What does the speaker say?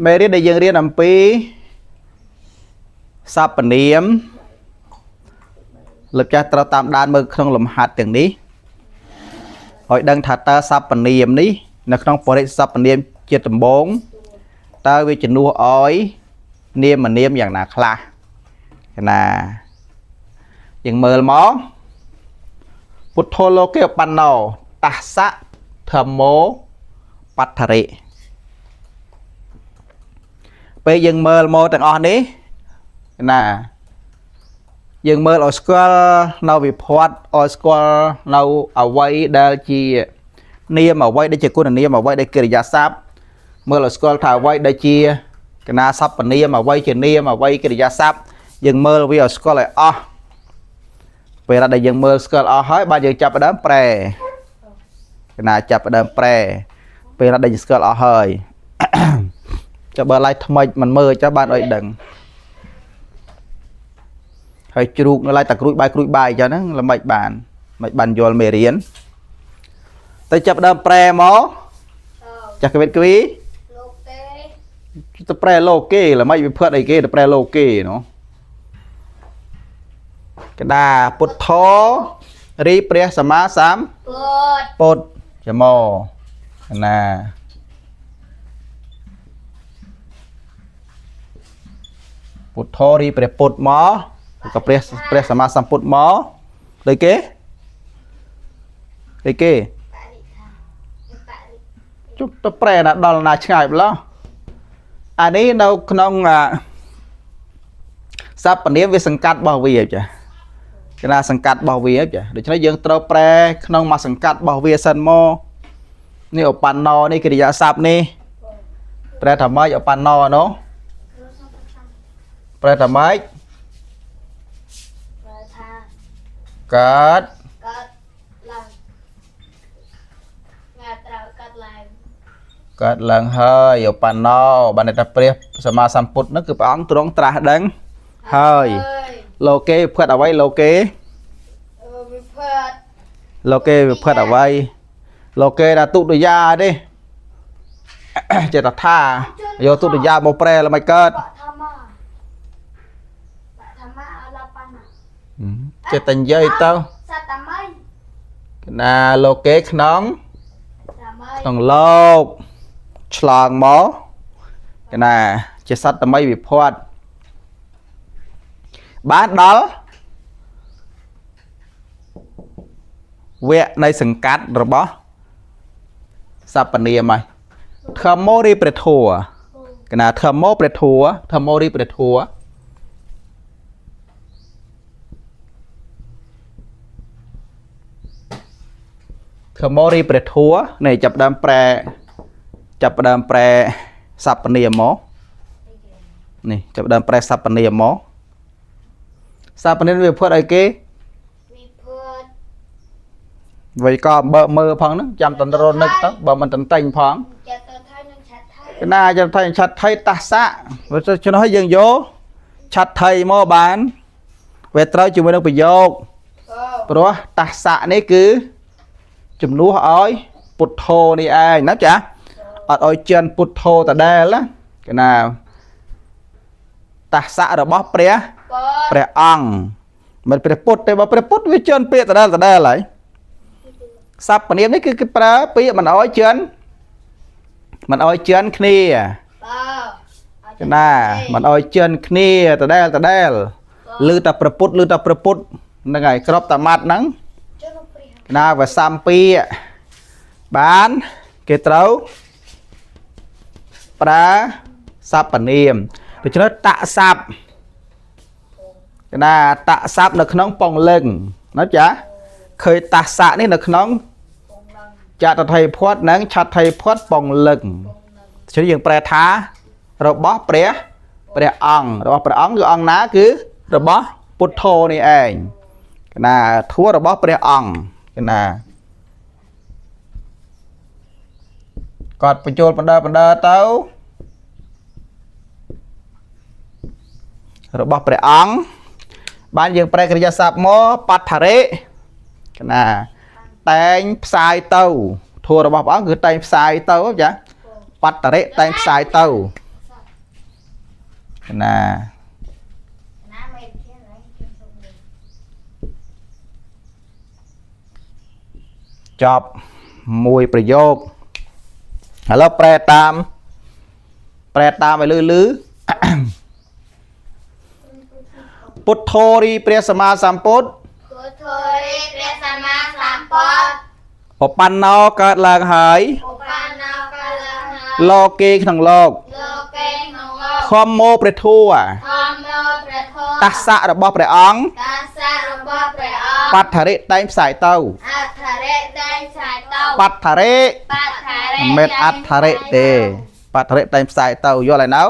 មេរៀនដែលយើងរៀនអំពីសព្វនាមលោកចាស់ត្រូវតាមដានមើលក្នុងលំហាត់ទាំងនេះឲ្យដឹងថាតើសព្វនាមនេះនៅក្នុងបរិសព្វនាមជាដំបូងតើវាជំនួសឲ្យនាមនាមយ៉ាងណាខ្លះកណាយើងមើលមកពុទ្ធោលោកេបណ្ណោតស្សៈធម្មោបដ្ឋរិពេលយើងមើលមកទាំងអស់នេះណាយើងមើលឲ្យស្គាល់នៅវិភ័តឲ្យស្គាល់នៅអ្វីដែលជានាមអ្វីដែលជាគុណនាមអ្វីដែលកិរិយាសព្ទមើលឲ្យស្គាល់ថាអ្វីដែលជាកណាសព្វនាមអ្វីជានាមអ្វីកិរិយាសព្ទយើងមើលវាឲ្យស្គាល់ឲ្យអស់ពេលដែលយើងមើលស្គាល់អស់ហើយបាទយើងចាប់ផ្ដើមប្រែកណាចាប់ផ្ដើមប្រែពេលដែលយើងស្គាល់អស់ហើយ ចាំបើឡាយថ្មិចមិនមើលចាស់បានឲ្យដឹងហើយជ្រូកនៅឡាយតាគ្រួយបាយគ្រួយបាយអញ្ចឹងហ្នឹងល្មិចបានមិនបានយល់មេរៀនតែចាប់ដើមប្រែមកចាស់កវិតគវី លោកទេ ទៅប្រែលោកគេល្មិចវាភ័តអីគេទៅប្រែលោកគេណូកដាពុទ្ធោរីព្រះសម្មាសម្ ពុទ្ធ ពុទ្ធចមោណាពុទ្ធោរីព្រះពុទ្ធមកក៏ព្រះព្រះសម្មាសម្ពុទ្ធមកដូចគេដូចគេ បរិថាបរិ ជុំទៅប្រែណាដល់ណាឆ្ងាយម្លោះអានេះនៅក្នុងអាសព្វនាមវាសង្កាត់របស់វាចាគេណាសង្កាត់របស់វាចាដូច្នេះយើងត្រូវប្រែក្នុងមួយសង្កាត់របស់វាសិនមកនេះឧបណ្ណោនេះកិរិយាសព្ទនេះប្រែថាម៉េចឧបណ្ណោនោះប្រែថាម៉េច បើថា កើត កើតឡើងងាត្រូវកើតឡើង កើតឡើងហើយឧបណ្ណោបានន័យថាព្រះសម្មាសម្ពុទ្ធនោះគឺព្រះអង្គទ្រង់ត្រាស់ដឹងហើយលោកគេផិតអ្វីលោកគេ អឺវិភ័ត លោកគេវាផិតអ្វីលោកគេថាទុតិយាទេ ចេះតែថាយកទុតិយាមកប្រែល្មិចកើត បឋមបឋមអលបណ្ណា ចេះតែនិយាយទៅ សតមី កណាលោកគេក្នុង សម័យ ក្នុងលោកឆ្លងមកកណាជាសត្វតមីវិភ័តបានដល់វគ្គនៃសង្កាត់របស់សព្វនាមហើយធម្មោរីព្រះធัว កណាធម្មោព្រះធัวធម្មោរីព្រះធัวធម្មោរីព្រះធัวនេះចាប់ផ្ដើមប្រែចាប់ផ្ដើមប្រែសព្វនាមមកនេះចាប់ផ្ដើមប្រែសព្វនាមមកសព្វនាមវាផុតអីគេ វិភ័ត វៃក៏បើមើលផងហ្នឹងចាំតន្រនឹកទៅបើមិនតន្តែញផង ចតថៃនិងឆាត់ថៃ កណាចាំថៃឆាត់ថៃតាសៈបើទៅឆ្នោះយើងយកឆាត់ថៃមកបានវាត្រូវជាមួយនឹងប្រយោគ អូ ព្រោះតាសៈនេះគឺជំនួសឲ្យពុទ្ធោនេះឯងណាចាអត់ឲ្យជិនពុទ្ធោដដែលណាកណាតាសៈរបស់ព្រះ ពុទ្ធ ព្រះអង្គមិនព្រះពុទ្ធទេបើព្រះពុទ្ធវាជិនពាក្យដដែលដដែលហើយសព្វនាមនេះគឺគេប្រើពាក្យមិនឲ្យជិនមិនឲ្យជិនគ្នា បើ កណាមិនអោយជិនគ្នាដដែលដដែលឮតែប្រពុតឮតែប្រពុតហ្នឹងហើយក្របតាម៉ាត់ហ្នឹង ចុះព្រះ កណាវាសំពាក្យបានគេត្រូវប្រើសព្វនាមដូច្នេះតស័ព្ទកណាតស័ព្ទនៅក្នុងពងលឹងណាចាឃើញតសៈនេះនៅក្នុង ពងឡើង ចតថៃភ័ព្វនិងឆថៃភ័ព្វពងលឹង ពងឡើង ចឹងយើងប្រែថារបស់ព្រះព្រះអង្គរបស់ព្រះអង្គគឺអង្គណាគឺរបស់ពុទ្ធោនេះឯងកណាធัวរបស់ព្រះអង្គកណាគាត់បញ្ចូលបណ្ដើបណ្ដើទៅរបស់ព្រះអង្គបានយើងប្រែកិរិយាសព្ទមកបដ្ឋរិកណាតែងផ្សាយទៅធัวរបស់ព្រះអង្គគឺតែងផ្សាយទៅចាបដ្ឋរិតែងផ្សាយទៅ ណា ណាមេធានឡើងខ្ញុំសុំនេះ ចប់មួយប្រយោគឥឡូវប្រែតាម ប្រែតាមឲ្យលឺលឺ ពុទ្ធោរីព្រះសម្មាសម្ពុទ្ធ ពុទ្ធោរិព្រះសម្មាសម្ពុទ្ធ ឧបណ្ណោកើតឡើងហើយ ឧបណ្ណោកើតឡើងហើយ លោកគេក្នុងលោក លោកេក្នុងលោក ធម្មោព្រះធัว ធម្មោព្រះធម៌ តាសៈរបស់ព្រះអង្គ តាសៈរបស់ព្រះអង្គ បដ្ឋរិតែងផ្សាយទៅ អដ្ឋរិតែងផ្សាយទៅ បដ្ឋរិ បដ្ឋរិ មិនមែនអដ្ឋរិទេបដ្ឋរិតែងផ្សាយទៅយល់ហើយនៅ